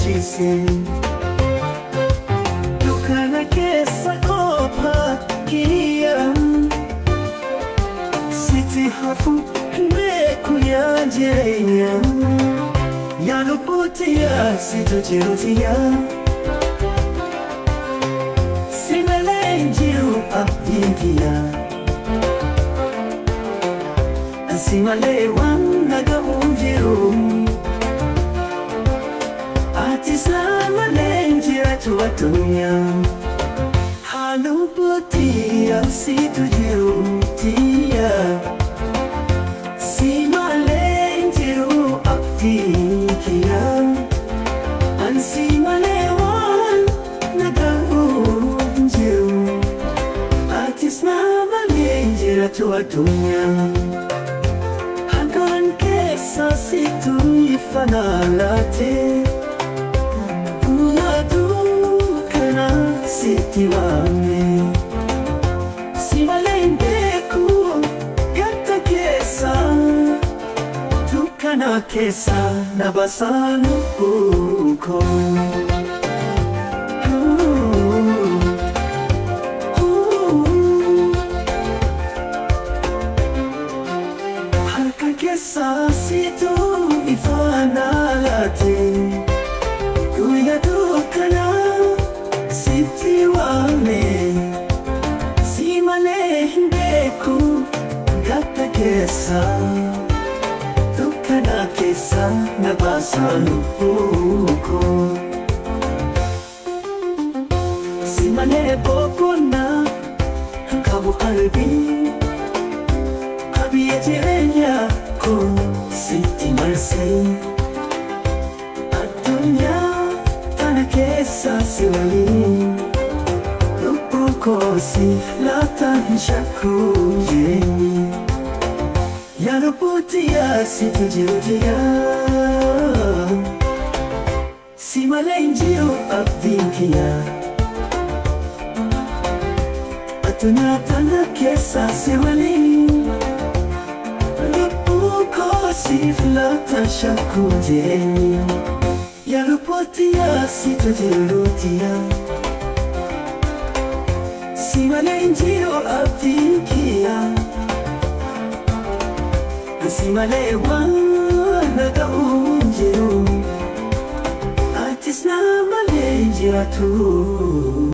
gammachiise. Dukkana keessa kophaa kiyya sitti hafu beeku yaa jireenya. Yaa lubbuu tiyya situ jiru tiyya. Si malee hin jiru abdiin kiyya. Si malee waan na ga'u hin jiru. Ati na malee hin jiraatu addunyaa. Haa lubbuu tiyya situ jiru tiyya. Si malee hin jiru abdiin kiyya. Ansi malee waan na ga'u hin jiru. Atis na malee hin jiraatu addunyaa. Halkan keessa situ ifa na laate. Guyyaa dukkana sitti waame. Si malee hin beeku gadda keessa. Dukkana keessa na baasaa lubbuu koo. Halkan keessa situ ifa na laate. Guyyaa dukkana sitti waame. Si malee hin beeku gadda keessa. Dukkana keessa na baasaa lubbuu koo. Si malee boqonnaa qabu qalbii. Qabiyyee jireenya koo sitti marsee. Addunyaa tana keessa si waliin. Lubbuu koo siif laata hin shakku jireenyi. Yaa lubbuu tiyya situ jiru tiyya. Si malee hin jiru abdiin kiyya. Addunyaa tana keessa si waliin. Lubbuu koo siif laata hin shakku jireenyi. Yaa lubbuu tiyya situ jiru tiyya. Si malee hin jiru abdiin kiyya. Si malee waan na ga'u hin jiru. Atis na malee hin jiraatu